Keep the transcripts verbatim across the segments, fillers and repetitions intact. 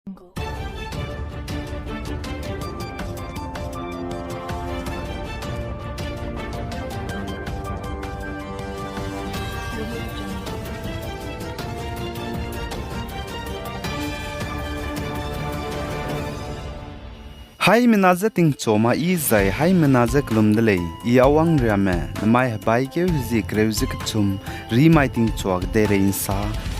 Haimena je tingchu ma i zai haimena je kelum de lei. I Awang Riame, nemai hebaikeu hezie kereu ze kechum, rimai tingchua kedeirei nsa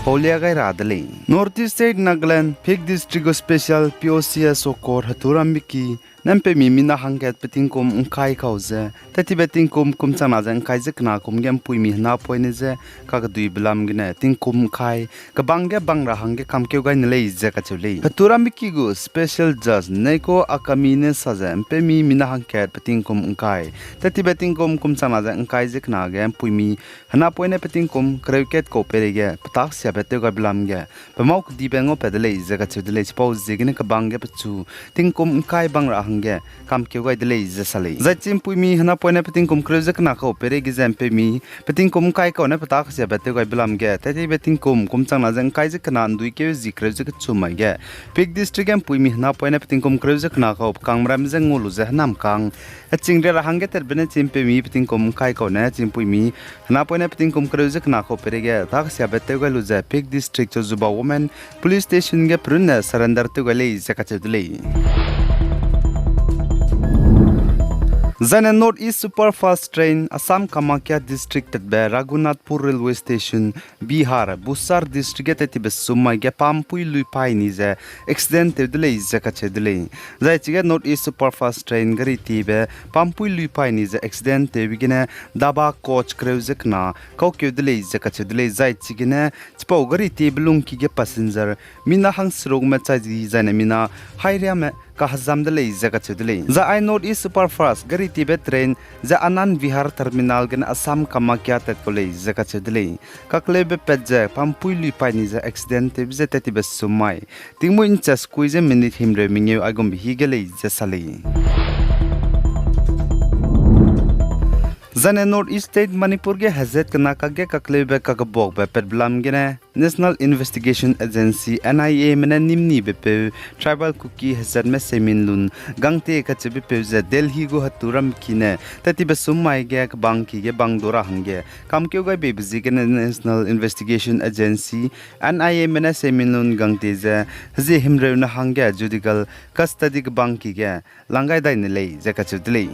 paulia gai ra de lei. North East State Nagaland, Phek District gu special P O C S Sokor Heturam Biki ne ’mpeumi mina hangkat pe tingkum ’ngkai kau ze, tettibe tingkum kum changna ze ’ngkai ze kena kum ge ’mpuimi henapoine je kakeduibe lam gene tingkum ’ngkai kebang ge bang ra hangge kamkeu gai ne lei ze kacheu lei. Heturam Biki gu Special Judge Neiko Akami ne sa ze ’mpeumi mina hangkat pe tingkum ’ngkai, tettibe tingkum kum changna ze ’ngkai ze kena ge ’mpuimi henapoine pe tingkum kereu kat kau peireige petak siabe tew gaibe lam ge pe mau kedibe ngaupat de lei ze kacheu de lei. Chipau ziegene kebang ge pechu tingkum ’ngkai bang ra hangge kamkeu gai de lei ze sa lei. Zai chi ’mpuimi henapoine pe tingkum kereu ze kena kau peireige ze ’mpeumi pe tingkum ’ngkai kau ne petak siabe tew gaibe lam ge, tettibe tingkum kum changna ze ’ngkai ze kena ’nduikeu zie kereu ze kechum mai ge, Phek District ge ’mpuimi henapoine pe tingkum kereu ze kena kau pe kangme ramme je ngau lu ze henamkang hechingria ra hangge tatbe ne chi ’mpeumi pe tingkum ’ngkai kau ne chi ’mpuimi henapoine pe tingkum kereu ze kena kau peireige tak siabe tew gai lu ze Phek District Chozuba Women Police Station ge perunne surrender tew gai lei ze kacheu de lei. Zaine North East Superfast Train Assam Kamakhya District tatbe Raghunathpur Railway Station, Bihar, Buxar District ge tettibe sum mai ge pampui lui paî ni ze accident tew de lei ze kacheu de lei. Zai chige North East Superfast Train gari tiebe pampui lui paî ni ze accident tewbe gene daba coach kereu ze kena kaukeu de lei ze kacheu de lei. Zai chigene chipau gari tiebe lungki ge passenger mina hangserukme chai di zaine mina hairiame kahezam de lei ze kacheu de lei. Zai ai North East Superfast gari tiebe train ze Anand Vihar Terminal gene Assam Kamakhya tat kau lei ze kacheu de lei. Kakleube pat ze pampui lui paî ni ze accident tewbe ze tettibe sum mai tingmuî ’nchas kui ze minute himreu mengeu aigumbe hi ge lei ze sa lei. Zaine North East State Manipur ge hezat kena kakge kakleube kakebuakbe patbe lam gene National Investigation Agency, N I A me ne nîmnibepeu Tribal Kuki hezatme Seiminlun Gangte kacheubepeu ze Delhi gu heturam ki ne tettibe sum mai ge kebangki ge bang du ra hangge kamkeu gaibeibe ziegene National Investigation Agency, N I A me ne Seiminlun Gangte ze hezie himreu ne hangge judicial custody kebangki ge lang gai dai ne lei ze kacheu de lei.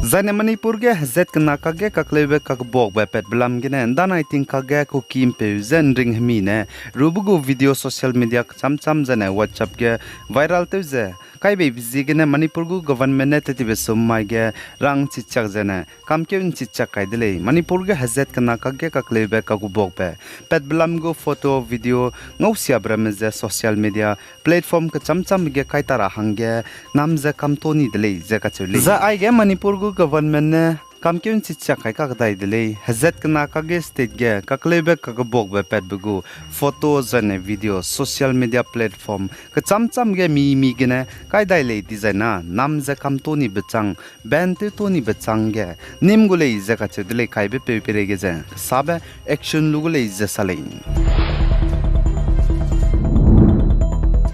Zaine Manipur ge hezat kena kakge kakleube kakebuakbe patbe lam gene ’ndanai ting kakge Kuki ’mpeu ze ’nring hemi ne rube gu video social media kecham cham zaine WhatsApp ge viral tew ze kaibeibe ziegene Manipur gu government ne tettibe sum mai ge rang chichiak zaine kamkeu ’nchichiak kai de lei. Manipur ge hezat kena kakge kakleube kakebuakbe patbe lam gu photo, video ngausiabe ramme ze social media platform kecham cham ge kai ta ra hangge nam ze kamto ni de lei ze kacheu lei. Zai aige Manipur gu government ne kamkeu ’nchichiak kai kakdai de lei. Hezat kena kakge state ge kakleube kakebuakbe patbe gu photo zaine video social media platform kecham cham ge mi mi gene kai dai lei dizai na nam ze kamto nibe chang, ban tewto nibe chang ge nîm gu lei ze kacheu de lei. Kaibe peu peireige ze kesabe action lu gu lei ze sa lei.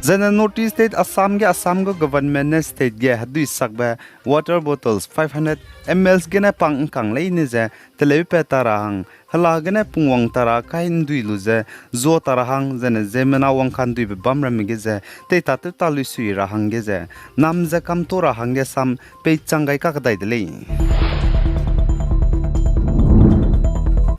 Zaine North East State Assam ge Assam gu government ne state ge hedui sakbe water bottles five hundred M L gene pang ’ngkang leine ze teleupat ta ra hang, hela gene pungwang ta ra kai ’ndui lu ze zua ta ra hang, zaine ziemmena wangkanduibe bam ramme ge ze teitatew ta luisui ra hangge ze nam ze kamto ra hangge sam peichang gai kakdai de lei.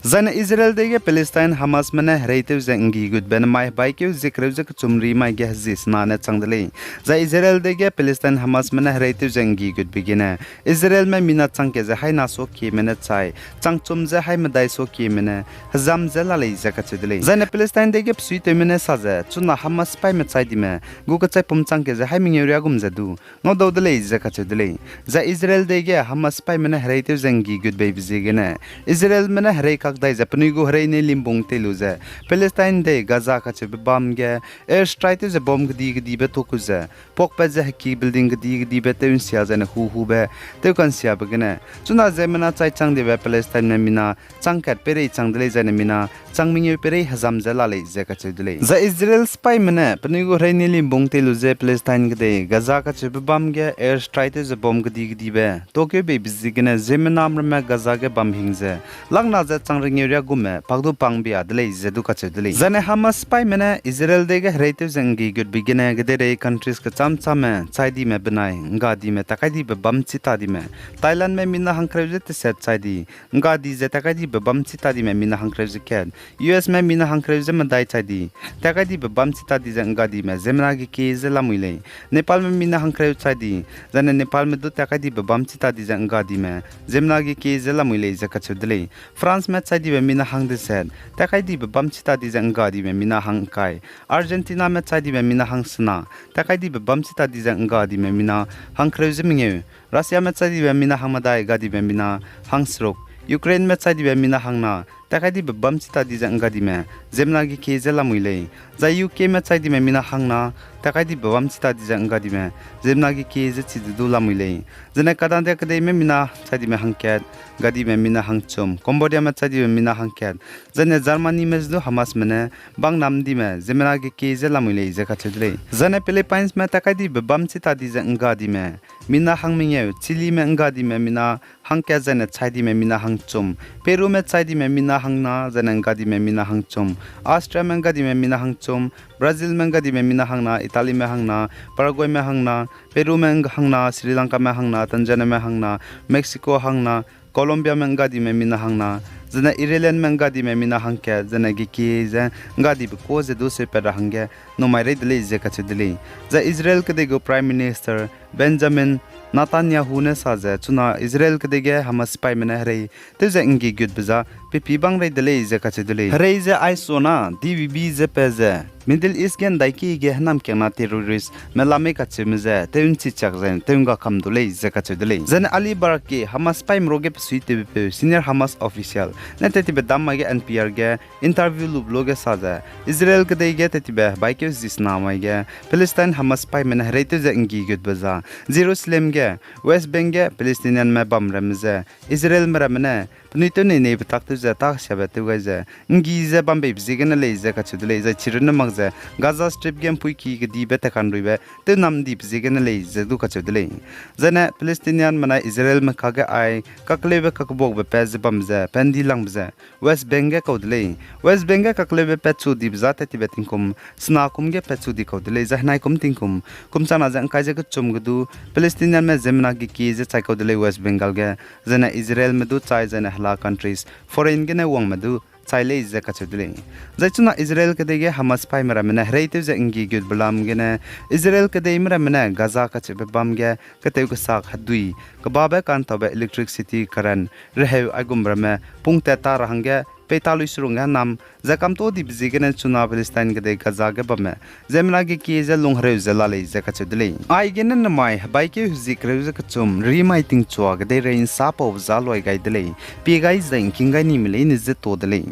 Zaine Israel dei ge Palestine Hamasme ne hereitew ze ’nggigutbe nemai hebaikeu zie kereu ze kechum ri mai ge hezie sena ne chang de lei. Zai Israel dei ge Palestine Hamasme ne hereitew ze ’nggigutbe gene Israelme mina chang ke ze haina suakieme ne chai, changchum ze hai medai suakieme ne hezam ze la lei ze kacheu de lei. Zaine Palestine dei ge besuitewme ne sa ze chuna Hamas sipaîme chai dime gu kechaipum chang ke ze hai mengeu riagum ze du ngaudau de lei ze kacheu de lei. Zai Israel dei ge Hamas sipaîme ne hereitew ze ’nggigutbeibe ziegene Israelme ne herei kak dai ze penui gu hereine limbung tei lu ze, Palestine dei Gaza kacheube bam ge airstrike tew ze bomb kedi kedibe tuâ ku ze, puakpat ze heki building kedi kedibe tew nsia zaine hu hube, tew kansiabe gene, chuna ziemmena chai chang dibe Palestineme mina chang kat peirei chang de lei zaine mina chang mengeu peirei hezam ze la lei ze kacheu de lei. Zai Israel sipaîme ne penui gu hereine limbung tei lu ze Palestine kedei Gaza kacheube bam ge airstrike tew ze bomb kedi kedibe tuâkeu beibe ziegene ziemmename ramme Gaza ge bam hing ze lakna ze chang rengeu riâ gume pak du pang bia de lei ze du kacheu de lei. Zaine Hamas sipaîme ne Israel dei ge hereitew ze nggi gutbe gene kedeirei countries kechâm châme chai dime benai ngga dime takai dibe bam chi ta dime, Thailandme mina hangkereu ze teset chai di, ngga di ze takai dibe bam chi ta dime mina hangkereu ze kat, USme mina hangkereu ze medai chai di, takai dibe bam chi ta di ze ngga dime ziemmena ge kie ze lamui lei. Nepalme mina hangkereu chai di, zaine Nepalme du takai dibe bam chi ta di ze ngga dime ziemmena ge kie ze lamui lei ze kacheu de lei. Franceme chai dibe mina hang deset, takai dibe bam chi ta di ze ngga dime mina hang ngkai, Argentiname chai dibe mina hang sena, takai dibe bam chi ta di ze ngga dime mina hangkereu ze mengeu, Russiame chai dibe mina hang medai, ga dime mina hang seruk, Ukraineme chai dibe mina hang na, takai dibe bam chi ta di ze ngga dime ziemmena ge kie ze lamui lei. Zai UKme chai dime mina hang na, takai dibe bam chi ta di ze ngga dime ziemmena ge kie ze chi de du lamui lei. Zaine Canada kedeime mina chai dime hangkat, ga dime mina hangchum, Cambodiame chai dibe mina hangkat, zaine Germanyme ze du Hamasme ne bang nam dime ziemmena ge kie ze lamui lei ze kacheu de lei. Zaine Philippinesme takai dibe bam chi ta di ze ngga dime mina hang mengeu, Chilyme ngga dime mina hangkat zaine chai dime mina hangchum, Perume chai dime mina hang na zaine ngga dime mina hangchum, Austriame ngga dime mina hangchum, Brazilme ngga dime mina hang na, Italyme hang na, Paraguayme hang na, Perume hang na, Sri Lankame hang na, Tanzaniame hang na, Mexico hang na, Colombiame ngga dime mina hang na, zaine Irelandme ngga dime mina hangkat zaine ge kie ze ngga dibe kuâ ze du seupat ra hangge numai rei de lei ze kacheu de lei. Zai Israel kedei gu Prime Minister Benjamin Netanyahu ne sa ze chuna Israel kedei ge Hamas sipaîme ne herei tew ze nggi gutbe za pepî bang rei de lei ze kacheu de lei. Herei ze aisona D V B ze pe ze Middle East ge ndaiki ge hênam kiangna terroristme lamei kacheume ze tew nchichiak zaine tew ngga kam du lei ze kacheu de lei. Zaine Ali Barak ki Hamas sipaîme ruage pesuitewbepeu senior Hamas official ne tettibe dam mai ge N P R ge interview lube luge sa ze, Israel kedei ge tettibe hebaikeu zisena mai ge Palestine Hamas sipaîme ne hereitew ze nggi gutbe za, Jerusalem ge, West Bank ge Palestinianme bam ramme ze Israelme ramme ne penui tew neinei betaktew ze tâ siabe tew gai ze nggi ze bam beibe ziegene lei ze kacheu de lei. Zai chirunne mak ze Gaza Strip ge mpuiki kedibe tekanruibe tew nam dibe ziegene lei ze du kacheu de lei. Zaine Palestinianme nai Israelme kage ai kakleube kakbuakbe pat ze bam ze pa ndi langbe ze West Bank ge kau de lei. West Bank ge kakleube pat chu dibe za tettibe tingkum sena kum ge pat chu di kau de lei. Zai henai kum tingkum kum chana ze ngkai ze kechum ge du Palestinianme ziemmena ge kie ze chai kau de lei West Bengal ge. Zaine Israelme du chai zaine hela countries foreign gene wangme du chai lei ze kacheu de lei. Zai chuna Israel kedei ge Hamas sipaîme ramme ne hereitew ze nggi gutbe lam gene Israel kedeime ramme ne Gaza kacheube bam ge ketew kesak hedui, kebabe ka'ntaube electricity, current, reheu aigum ramme pungtat ta ra hangge peita lui serung ge nam ze kamto dibe ziegene chuna Palestine kedei Gaza ge bamme ziemmena ge kie ze lunghereu ze la lei ze kacheu de lei. Aigene nemai hebaikeu hezie kereu ze kechum rimai tingchua kedeirei nsa paube za luai gai de lei. Pie gai zai ngking gai nime leine ze to de lei.